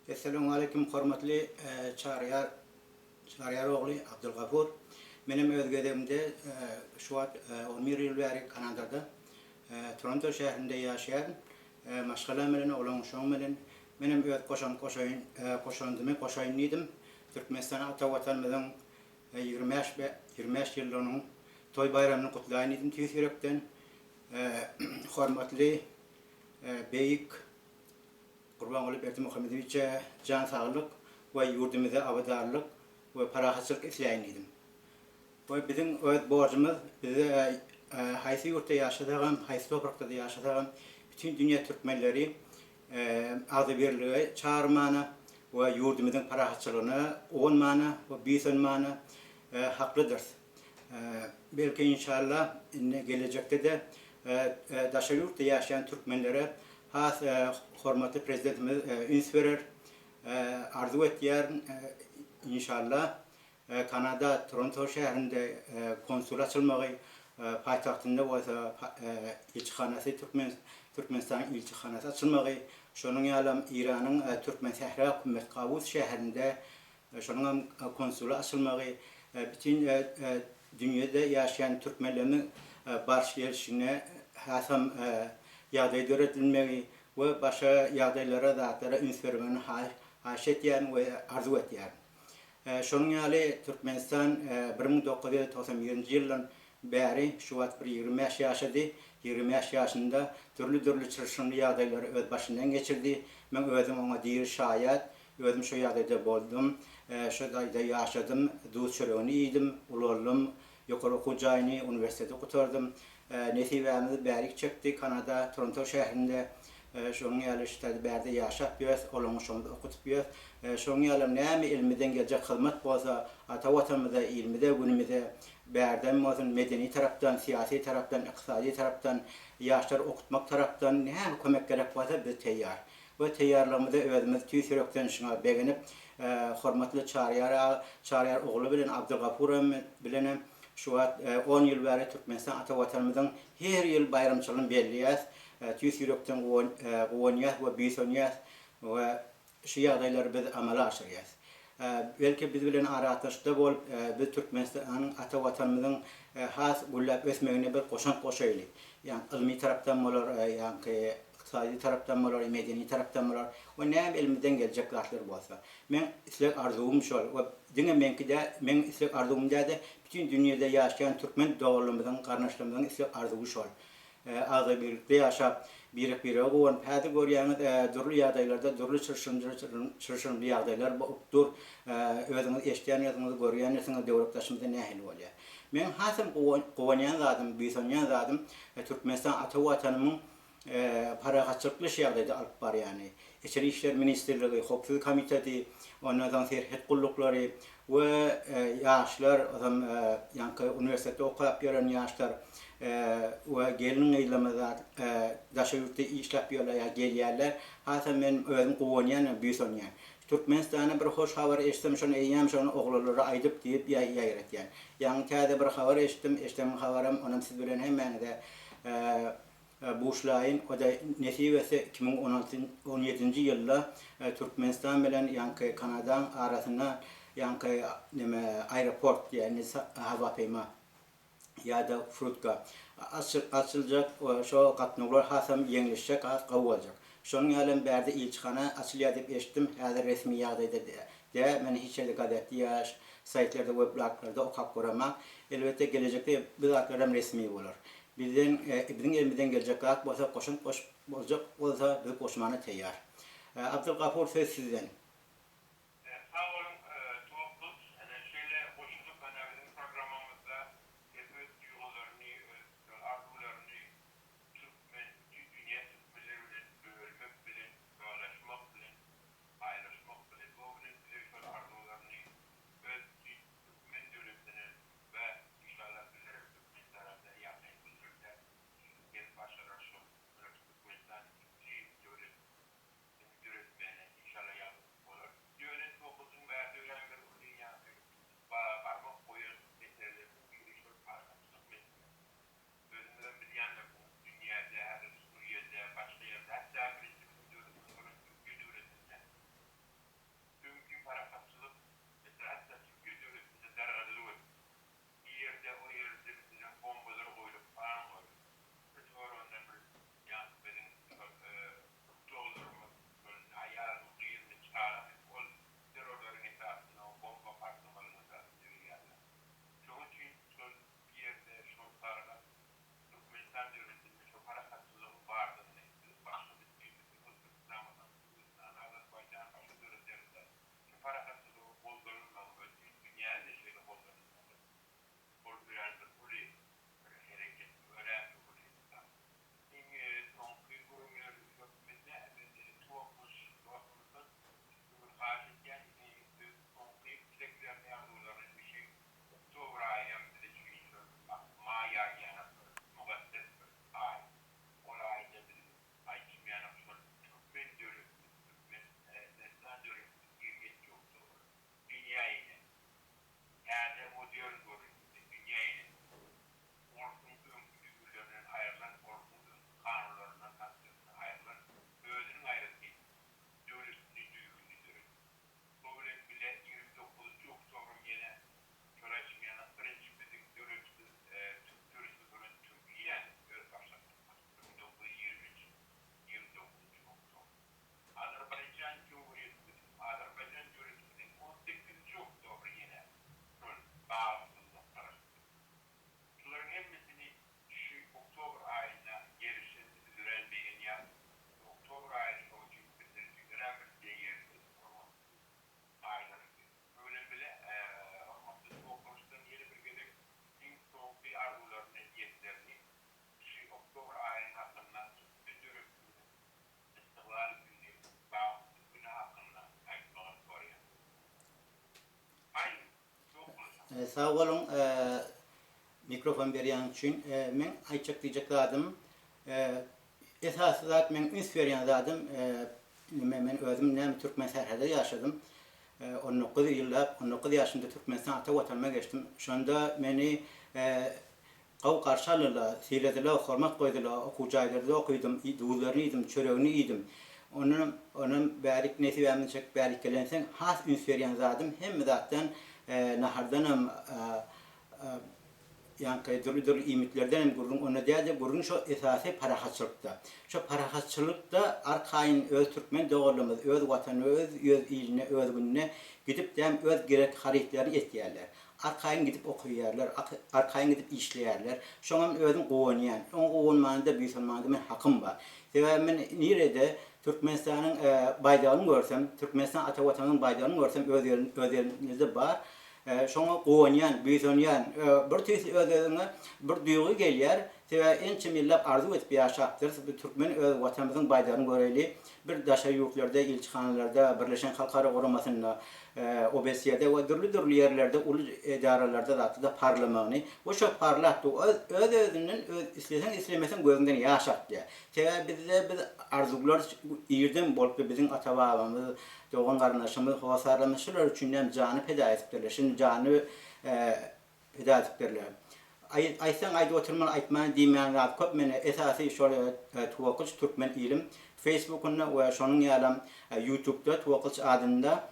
Essalawmaleýkim hormatly Çaryýar Çaryýar ogly Abdulgafur. Menem öz gezegimde şu wagt 11 ýyl bäri Kanadada Toronto şäherinde ýaşaýaryn. Maşgalam bilen, oglan uşagym bilen menem öz goşant goşaýyn goşandymy goşaýyn diýdim. Türkmenistan ata Watanymyzyň 25 25 ýyllygynyň toý baýramyny gutlaýyn diýdim tüýs ýürekden. Hormatly beýik Gurbanguly Berdimuhamedowiçe jan saglyk we ýurdumyza abadanlyk we parahatçylyk isläýin diýdim. We biziň öz borjumyz bize haýsy ýurtda ýaşasagam, haýsy toprakda-da ýaşasagam bütin dünýä türkmenleri agzybirlige çagyrmana we ýurdumyzyň parahatçylygyna guwanmana we buýsanmana haklydyrys. Belki inşallah indi gelejekde-de daşary ýurtda ýaşaýan türkmenlere has hormatly Prezidentimiz üns berer. Arzuw etýärin inşallah Kanada Toronto şäherinde konsul açylmagy, paýtagtynda bolsa ilçihanasy türkmen Türkmenistanyň ilçihanasy açylmagy, şonuň ýalam Iranyň Türkmensähra Kümmet-Kawus şäherinde Şonuňam konsuly açylmagy bütin dünýede ýaşaýan türkmenleriniň baryş-gelşine hasam ýagdaý döredilmegi we başga ýagdaýlara, zatlara üns bermegini haýyş edýärin we arzuw etýärin. Şonuň ýaly Türkmenistan 1991-nji ýyldan bäri şu wagt bir 25 ýaşady. 25 ýaşynda dürli-dürli çylşyrymly ýagdaýlary öz başyndan geçirdi. Men özüm oňa diri şaýat. Özüm şo ýagdaýda boldum. Şo ýagdaýda ýaşadym. Duz çöregini iýdim, ulaldym. Ýokary okuw jaýyny, uniwersiteti gutardym. Nesibämiz bärik çekdi, Kanada, Toronto şäherinde. Şonuň ýaly şu taýda bärde ýaşap ýös, oglan-uşagymyzy okutyp ýös. Şonuň ýalam näme elimizden geljek hyzmat bolsa, ata Watanymyza, ilimize, günümize bärden bolsun, medeni tarapdan, syýasy tarapdan, ykdysady tarapdan, ýaşlary okutmak tarapdan näme kömek gerek bolsa biz teýýar. Bu taýýarlygymyza özümiz tüýs ýürekden şuňa begenip, hormatly Çaryýar aga, Çaryýar ogly bilen Abdylgapuram bilenem şu wagt on ýyl bäri Türkmenistan ata Watanymyzyň her ýyl baýramçylygyny belleýäs, tüýs ýürekden guwanýas we buýsanýas we şu ýagdaýlary biz amala aşyrýas. Belki biz bilen aragatnaşykda bolup, biz Türkmenistanyň ata Watanymyzyň has gülläp ösmegine bir goşant goşaýly. Ýagny ylmy tarapdan bolar, ýaňky Ykdysady tarapdan bolar, medeni tarapdan bolar we näme elimizden geljek zatlar bolsa. Meň isleg arzuwym şol we diňe meňki däl, meň isleg arzuwym däl-de, bütin dünýede ýaşaýan türkmen doganlarymyzyň, garyndaşlarymyzyň isleg arzuwy şol. Agzybirlikde ýaşap, birek-birege guwanyp, häzir görýäňiz, dürli ýagdaýlarda dürli çylşyrymly çylşyrymly ýagdaýlar bolup dur. Özüňiz eşidýändirsiňiz, görýändirsiňiz döwletdaşymyzda nähili bolýar. Meň hasam guwanýan zadym, buýsanýan zadym Türkmenistan ata Watanymyň parahatçylykly şu ýagdaýda alyp barýany, Içeri işler ministrligi, Howpsuzlyk komiteti, ondan soň serhet gulluklary we ýaşlar, ozam ýaňky uniwersitetde okap ýören ýaşlar we gelin-gyzlarymyz zat daşary ýurtda işläp ýörler ýa gelýärler. Hasam men özüm guwanýan we buýsanýan. Türkmenistana bir hoş habar eşitsem şony eýýäm şony oglanlara aýdyp diýip ýaýratýan. Ýaňy täze bir habar eşitdim, eşiden habarym onam siz bilen hemmäňize Buşlaýyn, o-da nesip etse 2016, on ýedinji ýylda Türkmenistan bilen ýaňky Kanadaň arasynda ýaňky neme aeroport ýagny howapeýma ýa-da frutka açyljak we şo gatnawlar hasam ýeňleşjek has gowy boljak. Şonuň ýalam bärde ilçihana açylýar diýip eşitdim, häzir resmi ýagdaýda däl, men hiç ýerde gazetde ýa saýtlarda weblaglarda okap göremok. Elbetde gelejekde bu zatlaram resmi bolar. Bizden, biziň elimizden geljek zat bolsa, goşant goşup boljak bolsa, biz goşmana teýýar. Abdylgafur söz sizden. Sag boluň Towakgylyç, ene şeýle goşulyp ene biziň programmamyzda hem öz duýgularyny, öz arzuwlaryny türkmen, bütin dünýä türkmenleri bilen bölmek bilen, paýlaşmak bilen, paýlaşmak bilen, o bilen bize şol arzuwlaryny öz bütin türkmen döwletine we inşallah bizlerem Türkmenistanada ýakyn günlerde gelip başarar şol bir Türkmenistan ikinji döwlet döretmäne inşallah ýagny. Sag boluň mikrofon berýäniň üçin. Meň aýtjak diýjek zadym esasy zat meň üns berýän zadym neme men özüm näme türkmen sährada ýaşadym. 19 ýyllap 19 ýaşymda Türkmenistan ata watanyma geçdim. Şonda meni Gowy garşy aldylar, syladylar, hormat goýdular, okuw jaýlarda okydym, duzlaryny iýdim, çöregini iýdim. Ondanam, onam bärik nesibämizi çekip bärik gelensoň, has üns berýän zadym hemme zatdan, nahardanam, ýaňky dürli-dürli iýmitlerdenem gürrüň onda däl-de, gürrüň şo esasy parahatçylykda. Şo parahatçylykda arkaýyn öz türkmen doganlarymyz öz watanyna, öz öz iline, öz gününe gidip däm öz gerek harytlaryny etýärler. Arkaýyn gidip okaýarlar, arkaýyn gidip işleýärler. Şoňa men özüm guwanýan. Oňa guwanmana-da, buýsanmaga-da men hakym bar. Sebäbi men nirede Türkmenistanyň baýdagyny görsem, Türkmenistan ata Watanymyň baýdagyny görsem öz ýerim, öz ýerimizde bar. Şoňa guwanýan, buýsanýan. Bir tüýsli öz-özüňe bir duýgy gelýär. Sebäbi ençeme ýyllap arzuw edip ýaşapdyrys, bu türkmen öz Watanymyzyň baýdagyny göreli. Bir daşary ýurtlarda, ilçihanalarda, Birleşen Halkara Guramasynda, OBSE-de we dürli-dürli ýerlerde uly edaralarda zatda parlamagyny we şo parlap dur. Öz öz-özünden öz isleseň islemeseň gözüňden ýaş akýar. Sebäbi bizde biz arzuwlar irden bolupdyr biziň ata-babamyz, dogan-garyndaşymyz, hossarlarymyz şular üçin näme jany peda edipdirler. Şindi jany Pida edipdirler. Aýtsaň aýdyp oturmaly aýtman diýmän zat köp mende esasy şol Tuwakgylyç Türkmen ilim Facebookynda we şonuň ýalam Youtubeda Tuwakgylyç adynda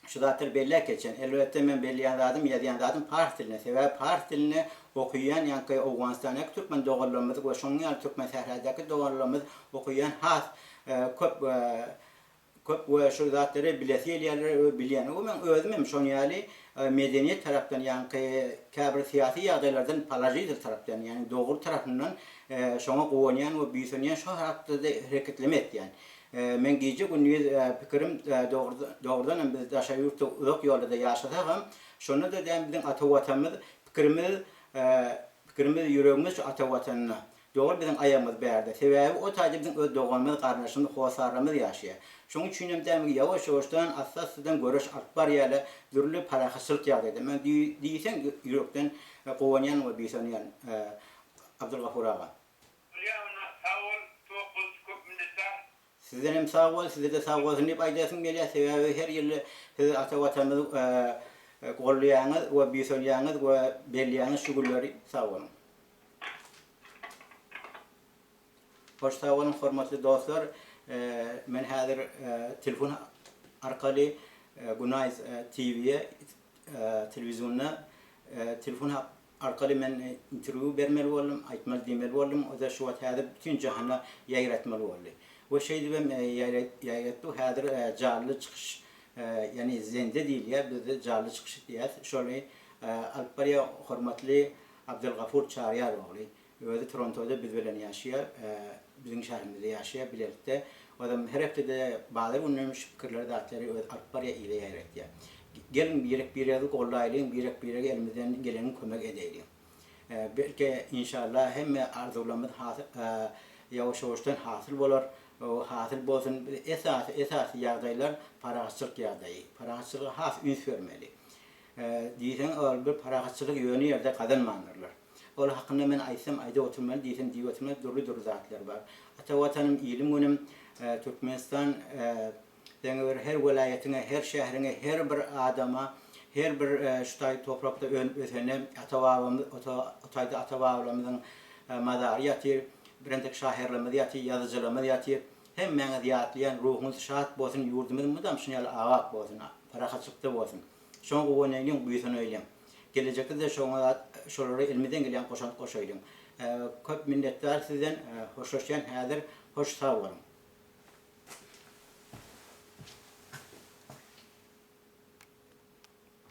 şu zatlary belläp geçen. Elbetde men belleýän zadym ýazýan zadym pars dilinde sebäbi pars dilinde okaýan ýaňky Owganystandaky türkmen doganlarymyz we şonuň ýaly türkmen sährädäki doganlarymyz okaýan has köp Köp we şul zatlary bilesi gelýärler we bilýän. We meň özüm hem şon ýaly medeniýet tarapdan ýaňky käbir syýasy ýagdaýlardan položitel tarapdan ýagny dogry tarapyndan şoňa guwanýan we buýsanýan şo hakda-da hereketleme etýän. Meň gije gündiz pikirim dogrudan hem biz daşary ýurtda uzak ýolda-da ýaşasagam şonda-da däm biziň ata watanymyz pikirimiz pikirimiz ýüregimiz şu ata watanda. Dogry biziň aýagymyz bärde. Sebäbi o taýda biziň öz doganymyz, garyndaşymyz, hossarlarymyz ýaşaýar. Şonuň üçinem dämi ýawaş-ýuwaşdan, assa-assadan göreş alyp barýarlar, dürli parahatçylyk ýagdaýda. Men diýseň ýürekden guwanýan we buýsanýan, Abdulgafur aga. Bolýa onda sag bol Tokguz köp minnetdar. Sizden hem sag bol, size-de sag bolsun diýip aýdasym gelýär. Sebäbi her ýyl siz ata Watanymyzy gollaýaňyz we buýsanýaňyz we belleýäňiz şu günleri. Sag boluň. Hoş sag boluň hormatly dostlar. Men häzir telefon arkaly Günaýz TV-ye telewizionda telefon arkaly men interwýu bermeli boldum, aýtmaly diýmeli boldum. O-da şu wagt häzir bütin jahana ýaýratmaly boldy. We şeýdibem ýaýratdy. Häzir janly çykyş, ýagny zende diýilýär, bizde janly çykyş diýýäs. Şony alyp barýar hormatly Abdylgafur Çaryýar ogly. Özi Torontoda biz bilen ýaşaýar. Biziň şäherimizde ýaşaýar bilelikde. Ozem her hepdede bazar gününem şu pikirleri zatlary özi alyp barýar ile ýaýratýar. Geliň birek biregi goldaýlyň birek birege elimizden gelenin kömek edeýliň. Belki inşallah hemme arzuwlarymyz ýawaş ýawaşdan hasyl bolar. Hasyl bolsun. Esasy esasy ýagdaýlar parahatçylyk ýagdaýy. Parahatçylyga has üns bermeli. Diýseň ol bir parahatçylygy ýöne ýerde gazanmandyrlar. Ol hakynda men aýtsam aýdyp oturmaly, diýsem diýip oturmaly dürli-dürli zatlar bar. Ata Watanym, ilim günüm Türkmenistan deňi bir her welaýatyňa, her şäheriňe, her bir adama, her bir şu taý toprakda önüp ösene ata-babamyz o taýda ata-babalarymyzyň mazary ýatyr, birentek şahyrlarymyz ýatyr, ýazyjylarymyz ýatyr. Hemmäňiz ýatlaýan ruhuňyz şat bolsun, ýurdumyz mydam şuny ýaly abat bolsun, parahatçylykda bolsun. Şoňa guwanaýlyň, buýsanaýlyň. Gelejekde-de şoňa şolara elimizden gelýän goşant goşaýlyň. Köp minnetdar sizden, hoşlaşýan häzir, hoş sag boluň.